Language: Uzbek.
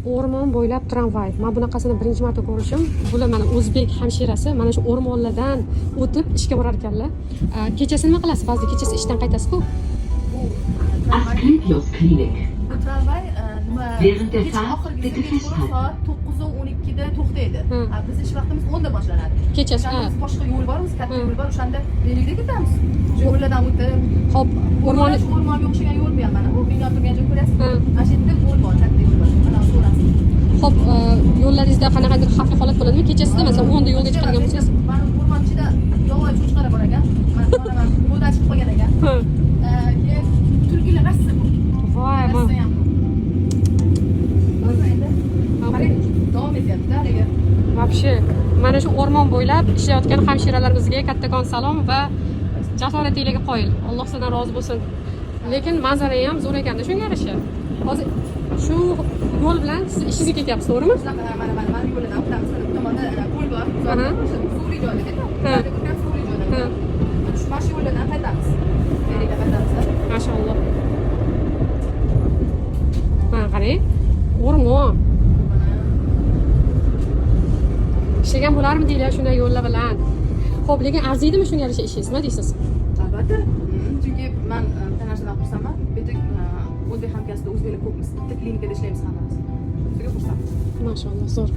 O'rmon bo'ylab tramvay. Man bunaqasini birinchi marta ko'rishim. Bular mana o'zbek hamshirasi mana shu o'rmonlardan o'tib ishga borar ekanlar. Kechasi nima qilasiz? Ba'zida kechasi ishdan qaytasiz-ku. Asklepios Klinik. Bu tramvay nima, Während der kech Fahrt oxirgisi bitte kechqurun festhalten. soat 9:12da to'xtaydi. Ha. A, biz ish vaqtimiz 10da boshlanadi. Kechasi, O'shanda ha. biz boshqa yo'l bor, o'zi katta Ha. yo'l bor, o'shanda berikda ketamiz. Shu yo'llardan o'tib, Xo'p, o'rmon o'rmon, shu o'rmonga o'xshagan yo'l bu ham, mana bu bino turgan joy, ko'ryapsiz. Ha. Mana shu yerda yo'l bor, katta yo'l bor. Mana so'rasiz. Xo'p, yo'llaringizda qanaqadir xavfli holat bo'ladimi? Kechasida, masalan, 10da yo'lga chiqadigan bo'lsangiz. Mana o'rmon ichida yovvoyi cho'chqalar bor ekan. Mana yo'ldan chiqib qolgan ekan. Ha. Keyin tulkilar rosa ko'p. Voy, Rosa ham ko'p. Hozir endi qarang, davom etyapti haligi. Вообще, mana shu o'rmon bo'ylab ishlayotgan hamshiralarimizga kattakon salom va jasoratinglarga qoyil. Alloh sizdan rozi bo'lsin. Lekin manzara ham zo'r ekanda shunga yarasha. Hozir shu yo'l bilan siz ishingizga ketyapsiz, to'g'rimi? Shunaqa, mana yo'lidan o'tamiz. Mana bu tomonda ko'l bor. Aha. O'sha suvli joyda. Ha. Ha. Suvli joyda. Ha. Mana shu yo'ldan qaytamiz. Beriga qaytamiz. Mashalloh. Mana qarang, o'rmon. Ishlagan bo'larmidinglar shunday yo'llar bilan? Xo'p, lekin arziydimi shunga yarasha ishingiz? Nima deysiz? Albatta. Chunki man bitta narsadan xursandman. Bu yerda o'zbek hamkasbida o'zbeklar ko'pmiz. Bitta klinikada ishlaymiz hammamiz. Shunga xursandman. Mashalloh, zo'r.